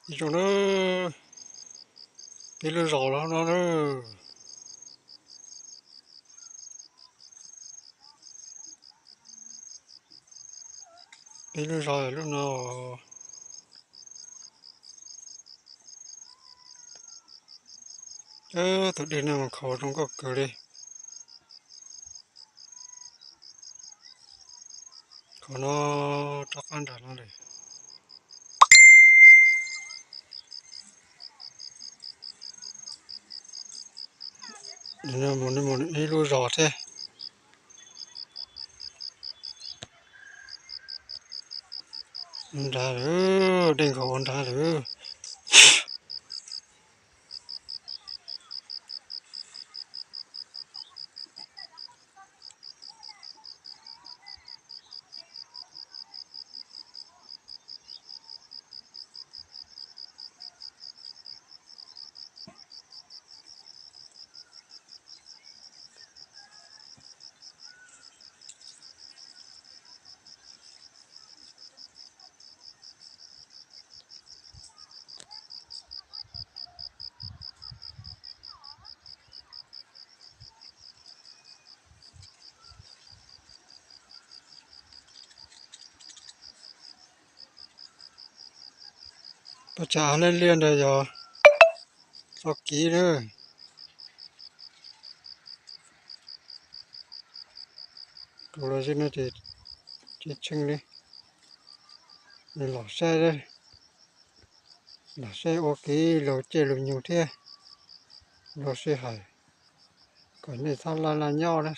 Ib zoo na, peb lub zos los no na. Peb lub zos lub no. Tus dej no mas khov zoo nkauj kawg li. Khov no rov qab nram no lawm. Mus ib lub zos thiab. Ua nrad lawm, dej nkaus ua nrad lawm. Pas tsam liaj liaj ntawd yog txoj kev na. Tus los zim no ces tsis tsheej li. Los saib, los saib ua kev luag caij luag nyoog thiab luag sij hawm, kom nej txhob laj laj nyob na.